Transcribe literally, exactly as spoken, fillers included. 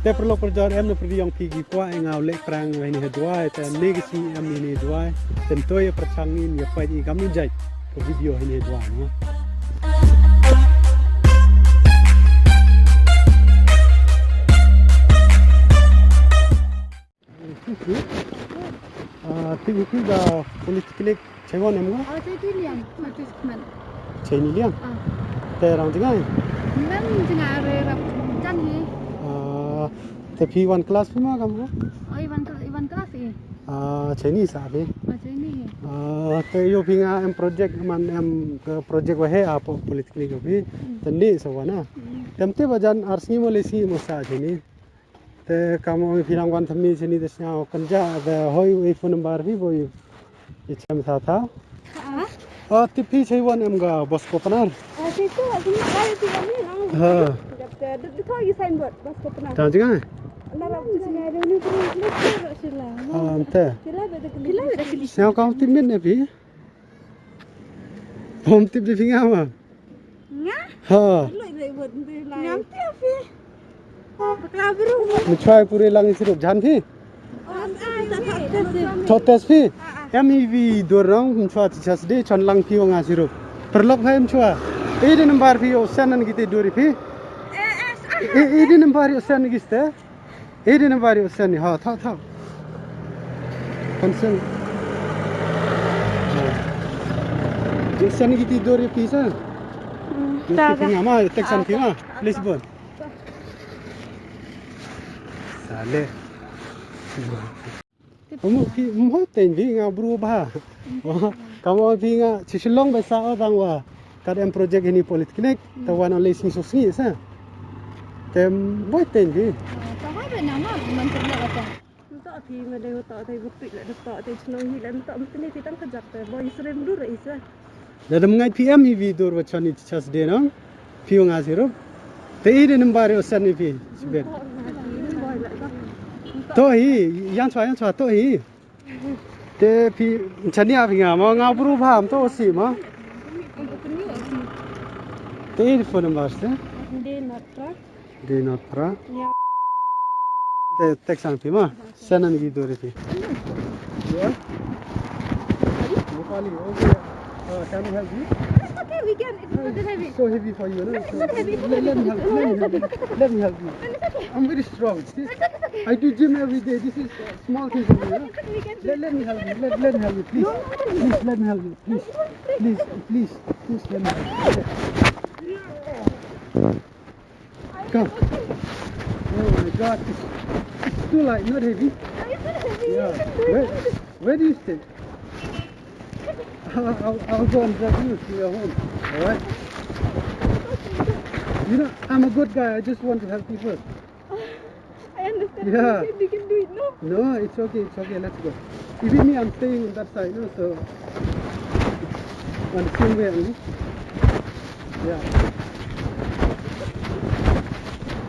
Te paralok parajor, em na pyrdi ïong phi ki kwah ïa nga u leh prank ïa hini ha Jowai, te ne ki sngi em hini ha Jowai, te to ïa pyrshang ngin ïa peit ïa kam ïa jait ka video hini ha Jowai, no? Ah, ti ki da polytechnic chei wan em nga? Oh, chei ti liang, ma chei skman. Chei ni liang? Ah. Te rang jngai? Nang jngai re rap jan hi. Ah, te phi wan class phi ma kam ha? Oh, i wan cl-, i wan class i. Ah, chei ni sa phi? Ah, chei ni hi. Ah, te ïoh phi nga em project man em ka project wa he a po-, polytechnic phi. Hmm. Te ni sa wan a. Hmm. Tem te ba jan ar sngi mo le sngi mo sa chei ni. Te kam ong phi nang wan thymmai shini te sñiaw kan ja te hoi u phone number phi boi. I chem tha tha. Ha? Ah, ti phi chei wan em ga Bosco Pnar. Ah, chei tu, ah, sini kai ti kami nang. Ha. Jap te, du, du thoi sign board, Bosco Pnar. Tang jngai? Nara sini ada ni pun, ni pun sila. Ah, ante. Sila beda kali. Sila beda kali. Sñiaw kam ti min ne phi? Bom tip di phi nga ma. Nga? Ha. Ngam tip phi. Bakla bru. Mynchwa pure lang i sirup jan phi. Thot test phi. Em hi vi dur nong mynchwa ti chas de chon lang phi wa nga sirup. Paralok hai mynchwa. E de number phi o sen an gite duri phi. E, e de number o sen giste. Ei de number ïa u sen ni, ha, thaw, thaw. Kan sen. Ha. Ïa u sen ni ki ti dur ïa phi sa. Hmm, ïa ta phi ga. Nga ma, text san phi ma. Lisbon. Sale. Mo phi, mo tein phi nga bru ba. Ka mo phi nga, chi Shillong ba sa o tang wa. Kat em project ini polytechnic, te wan ale sing so sing sa. Te boi ten di. Ta ha be nama man ter la ta. Ta phi ma de ta te bukti la ta te chnong hi la ta mtni ti tang kajak te boi srem dur isa. Da dam ngai P M hi vi dur wa chani chas de no. Phi nga sirup. Te i de number o san ni phi. Sibet. To hi, yang chwa, yang chwa to hi. Te phi chania phi nga ma nga bru bham to si ma. Te i phone number se. Dei not pra. Dei not pra. Ya. Te text an phi ma. Sen an gi dore phi. Yeah. Rupali, okay. Uh, can we help you? It's okay, we can. It's not that heavy. It's so heavy for you, no? No, it's not heavy. It's okay. Let, let me help you. Let me help you. Let me help you. No, it's okay. I'm very strong. See? It's okay, it's okay. I do gym every day. This is a small thing for me, no? It's okay, we can do it. Let, let me help you. Let, let me help you, please. No, no, no. Please, let me help you, please. No, no, no. Please, please, please, let me help you. Come. Oh my God, it's, it's too light, not heavy. No, it's not heavy. Yeah. You can do it. Where, where do you stay? I'll, I'll, I'll go and drop you to your home. All right? You know, I'm a good guy. I just want to help people. I understand. Yeah. You can, you can do it, no? No, it's okay, it's okay. Let's go. Even me, I'm staying on that side, no? So, on the same way, no? Yeah.